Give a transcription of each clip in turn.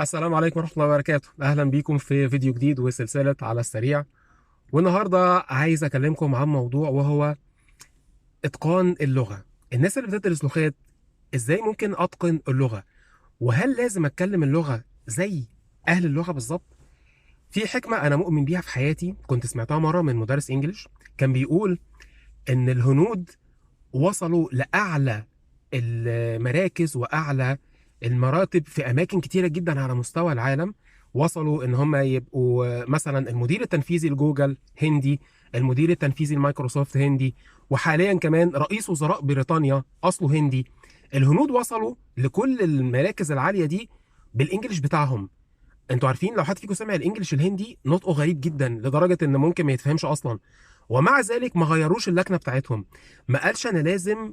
السلام عليكم ورحمة الله وبركاته. أهلا بيكم في فيديو جديد وسلسلة على السريع. والنهاردة عايز أكلمكم عن موضوع، وهو إتقان اللغة. الناس اللي بتدرس لغات، إزاي ممكن أتقن اللغة؟ وهل لازم أتكلم اللغة زي أهل اللغة بالظبط؟ في حكمة أنا مؤمن بيها في حياتي، كنت سمعتها مرة من مدرس إنجليش، كان بيقول إن الهنود وصلوا لأعلى المراكز وأعلى المراتب في أماكن كتيرة جدا على مستوى العالم. وصلوا إن هم يبقوا مثلا المدير التنفيذي لجوجل هندي، المدير التنفيذي لمايكروسوفت هندي، وحاليا كمان رئيس وزراء بريطانيا أصله هندي. الهنود وصلوا لكل المراكز العالية دي بال English بتاعهم. انتوا عارفين لو حد فيكم سمع ال English الهندي نطقه غريب جدا لدرجة ان ممكن ما يتفهمش اصلا، ومع ذلك ما غيروش اللكنة بتاعتهم. ما قالش انا لازم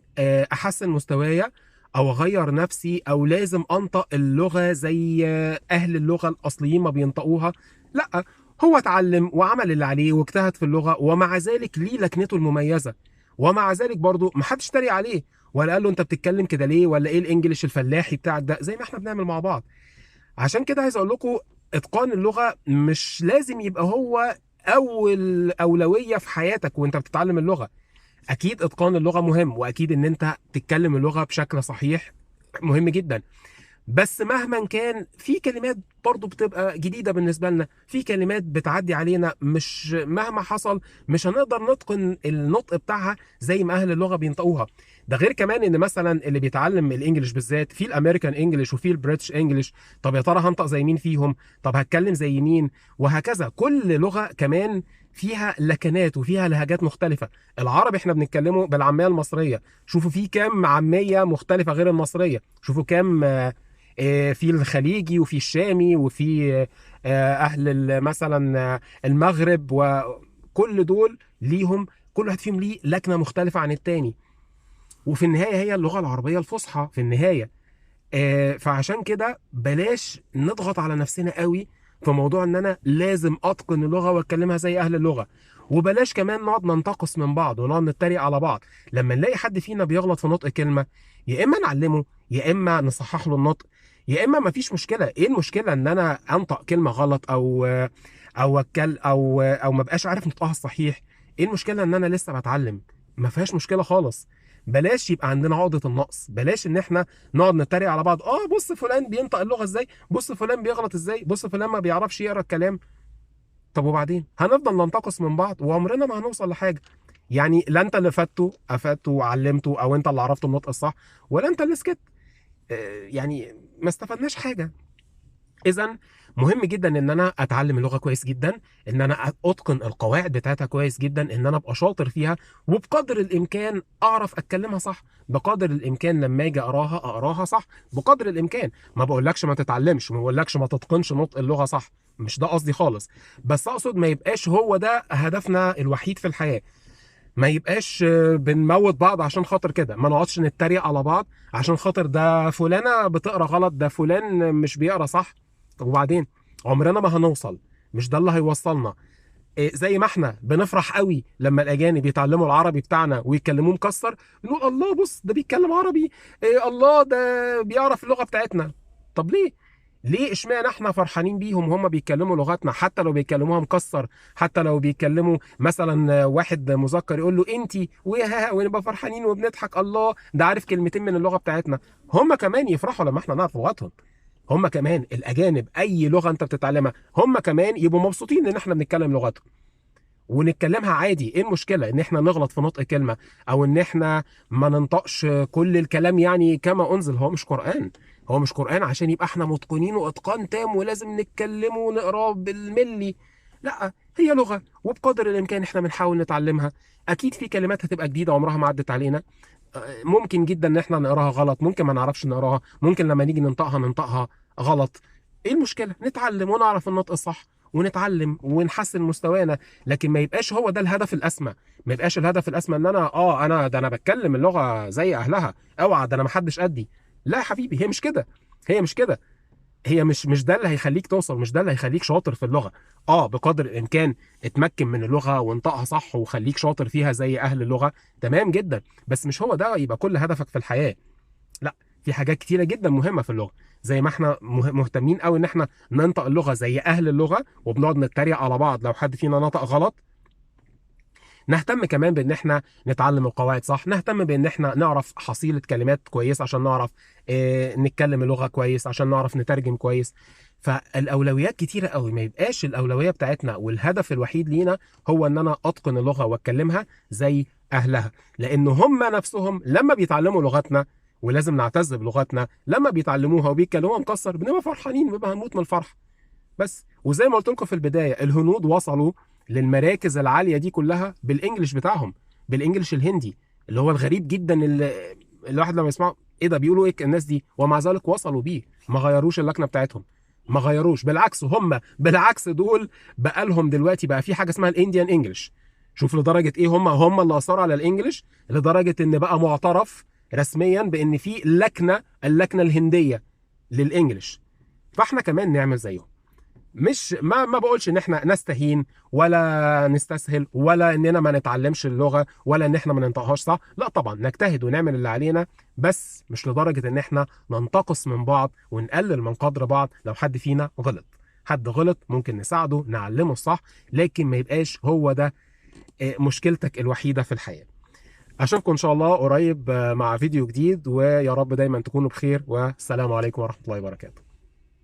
احسن مستوايا او اغير نفسي او لازم انطق اللغة زي اهل اللغة الاصليين ما بينطقوها. لا، هو اتعلم وعمل اللي عليه واجتهد في اللغة، ومع ذلك ليه لكنته المميزة، ومع ذلك برضو ما حدش اتريق عليه ولا قال له انت بتتكلم كده ليه، ولا ايه الانجليش الفلاحي بتاعك ده، زي ما احنا بنعمل مع بعض. عشان كده عايز اقول لكم اتقان اللغة مش لازم يبقى هو اول اولوية في حياتك وانت بتتعلم اللغة. اكيد اتقان اللغة مهم، واكيد ان انت تتكلم اللغة بشكل صحيح مهم جدا، بس مهما كان في كلمات برضو بتبقى جديدة بالنسبة لنا، في كلمات بتعدي علينا، مش مهما حصل مش هنقدر نتقن النطق بتاعها زي ما اهل اللغة بينطقوها. ده غير كمان ان مثلا اللي بيتعلم ال English بالذات في ال American English وفي ال British English، طب يا ترى هنطق زي مين فيهم؟ طب هتكلم زي مين؟ وهكذا. كل لغة كمان فيها لكنات وفيها لهجات مختلفة. العربي احنا بنتكلمه بالعامية المصرية، شوفوا في كام عامية مختلفة غير المصرية، شوفوا كام في الخليجي وفي الشامي وفي اهل مثلا المغرب، وكل دول ليهم، كل واحد فيهم ليه لكنة مختلفة عن التاني. وفي النهاية هي اللغة العربية الفصحى في النهاية. فعشان كده بلاش نضغط على نفسنا قوي في موضوع ان انا لازم اتقن اللغة واتكلمها زي اهل اللغة، وبلاش كمان نقعد ننتقص من بعض ونقعد نتريق على بعض. لما نلاقي حد فينا بيغلط في نطق كلمة، يا اما نعلمه، يا اما نصحح له النطق، يا اما مفيش مشكلة. ايه المشكلة ان انا انطق كلمة غلط او او أتكل او او ما بقاش عارف نطقها الصحيح؟ ايه المشكلة ان انا لسه بتعلم؟ ما فيهاش مشكلة خالص. بلاش يبقى عندنا عقدة النقص، بلاش ان احنا نقعد نتريق على بعض. بص فلان بينطق اللغة ازاي، بص فلان بيغلط ازاي، بص فلان ما بيعرفش يقرا الكلام. طب وبعدين هنفضل ننتقص من بعض وعمرنا ما هنوصل لحاجة. يعني لا انت اللي فاتته افدته وعلمته، او انت اللي عرفته النطق الصح، ولا انت اللي سكت، يعني ما استفدناش حاجة. اذا مهم جدا ان انا اتعلم اللغة كويس جدا، ان انا اتقن القواعد بتاعتها كويس جدا، ان انا ابقى شاطر فيها، وبقدر الامكان اعرف اتكلمها صح، بقدر الامكان لما اجي اقراها اقراها صح، بقدر الامكان. ما بقولكش ما تتعلمش، ما بقولكش ما تتقنش نطق اللغة صح، مش ده قصدي خالص، بس اقصد ما يبقاش هو ده هدفنا الوحيد في الحياة. ما يبقاش بنموت بعض عشان خاطر كده، ما نقعدش نتريق على بعض عشان خاطر ده فلانة بتقرا غلط، ده فلان مش بيقرا صح. طب وبعدين عمرنا ما هنوصل، مش ده اللي هيوصلنا. زي ما احنا بنفرح قوي لما الاجانب يتعلموا العربي بتاعنا ويتكلموه مكسر، بنقول الله بص ده بيتكلم عربي، الله ده بيعرف اللغة بتاعتنا. طب ليه؟ ليه اشمعنى احنا فرحانين بيهم وهم بيتكلموا لغتنا، حتى لو بيتكلموها مكسر، حتى لو بيتكلموا مثلا واحد مذكر يقول له انتي ويا، ونبقى فرحانين وبنضحك، الله ده عارف كلمتين من اللغة بتاعتنا. هم كمان يفرحوا لما احنا نعرف لغتهم، هم كمان الاجانب اي لغة انت بتتعلمها هم كمان يبقوا مبسوطين ان احنا بنتكلم لغتهم ونتكلمها عادي. ايه المشكلة ان احنا نغلط في نطق كلمة، او ان احنا ما ننطقش كل الكلام يعني كما انزل؟ هو مش قرآن، هو مش قرآن عشان يبقى احنا متقنين واتقان تام ولازم نتكلمه ونقراه بالملي. لا، هي لغة وبقدر الامكان احنا بنحاول نتعلمها. اكيد في كلمات هتبقى جديدة عمرها ما عدت علينا، ممكن جدا ان احنا نقراها غلط، ممكن ما نعرفش نقراها، ممكن لما نيجي ننطقها ننطقها غلط. ايه المشكلة؟ نتعلم ونعرف النطق الصح ونتعلم ونحسن مستوانا، لكن ما يبقاش هو ده الهدف الاسمى. ما يبقاش الهدف الاسمى ان انا انا ده انا بتكلم اللغة زي اهلها، اوعى ده انا ما حدش قدي. لا يا حبيبي، هي مش كده، هي مش كده، هي مش ده اللي هيخليك توصل، مش ده اللي هيخليك شاطر في اللغة. بقدر الامكان اتمكن من اللغة وانطقها صح وخليك شاطر فيها زي اهل اللغة، تمام جدا، بس مش هو ده يبقى كل هدفك في الحياة. لا، في حاجات كتيرة جدا مهمة في اللغة، زي ما احنا مهتمين قوي ان احنا ننطق اللغة زي اهل اللغة، وبنقعد نتريق على بعض لو حد فينا نطق غلط. نهتم كمان بان احنا نتعلم القواعد صح، نهتم بان احنا نعرف حصيلة كلمات كويس عشان نعرف نتكلم اللغة كويس، عشان نعرف نترجم كويس. فالاولويات كتيرة قوي، ما يبقاش الاولوية بتاعتنا والهدف الوحيد لينا هو ان انا اتقن اللغة واتكلمها زي اهلها، لان هم نفسهم لما بيتعلموا لغتنا، ولازم نعتز بلغتنا، لما بيتعلموها وبيتكلموها مكسر بنبقى فرحانين، بنبقى هنموت من الفرح بس. وزي ما قلت لكم في البداية، الهنود وصلوا للمراكز العالية دي كلها بال English بتاعهم، بال English الهندي اللي هو الغريب جدا، اللي الواحد لما يسمعه ايه ده، بيقولوا ايه الناس دي، ومع ذلك وصلوا بيه، ما غيروش اللكنة بتاعتهم، ما غيروش، بالعكس هم بالعكس دول بقالهم دلوقتي بقى في حاجة اسمها ال Indian English. شوف لدرجة ايه هم اللي اثروا على ال English، لدرجة ان بقى معترف رسميا بان في لكنة، اللكنة الهندية لل English. فاحنا كمان نعمل زيهم. مش ما بقولش ان احنا نستهين ولا نستسهل ولا اننا ما نتعلمش اللغة ولا ان احنا ما ننطقهاش صح، لا طبعا نجتهد ونعمل اللي علينا، بس مش لدرجة ان احنا ننتقص من بعض ونقلل من قدر بعض. لو حد فينا غلط، حد غلط ممكن نساعده نعلمه الصح، لكن ما يبقاش هو ده مشكلتك الوحيدة في الحياة. اشوفكم ان شاء الله قريب مع فيديو جديد، ويا رب دايما تكونوا بخير، والسلام عليكم ورحمة الله وبركاته.